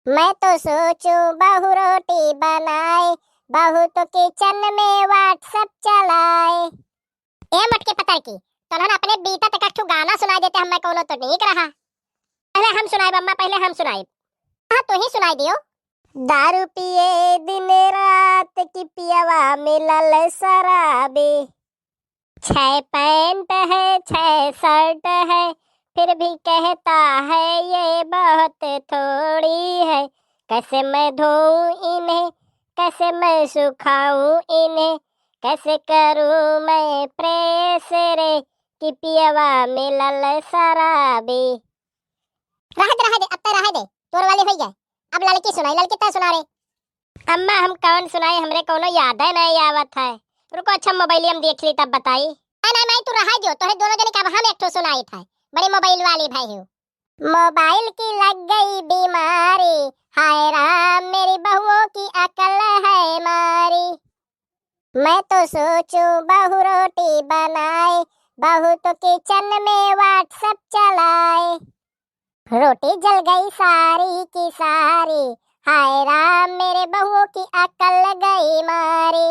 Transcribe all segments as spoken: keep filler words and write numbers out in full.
मैं तो सोचूं बहू रोटी बनाए, बहू तो किचन में WhatsApp चलाए। ए मोटकी पतरकी, तोहन अपने बीता तक एक ठो गाना सुनाई देते, हमें कौनो तो नीक रहा। पहले हम सुनाइब अम्मा, पहले हम सुनाइब। हाँ, तू ही सुनाई दियो। दारू पिए दिन रात की पियवा मिलल शराबी। छह पैंट है, छह शर्ट है, फिर भी कहता है ये बहुत थोड़ी है। कैसे मैं धोऊं इन्हें, कैसे मैं सुखाऊं इन्हें, कैसे करूं मैं प्रेस रे, कि पियवा मिलल शराबी। रहे दे, रहे दे, अब तय रहे दे, तोर वाली होई गए। अब लड़की सुनाई, लड़की तय सुना रे। अम्मा, हम कौन सुनाई, हमरे कौनो यादे नहीं आवत है। रुको, अच्छा मोबाइल हम देख ली तब बताई। नहीं, नहीं, माई, तू रहा दियो, तोहरे दोनों जने का अब हम एक ठो सुनाई था। बड़ी मोबाइल वाली भाई हो। मोबाइल की लग गई बीमारी, हाय राम, मेरी बहुओं की अकल है मारी। मैं तो सोचूं बहू रोटी बनाए, बहू तो किचन में WhatsApp चलाए। रोटी जल गई सारी की सारी, हाय राम, मेरे बहुओं की अकल गई मारी,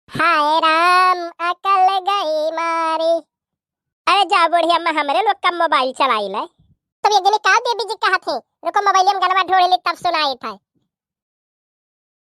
हाय राम, अकल गई मारी। अरे जा बुढ़िया, मैं हमरे लोग का मोबाइल चलाई ले। तब एक जनी का देवी जी कहत है, रुको मोबाइल में गनवा ढूंढ ले तब सुनाई था।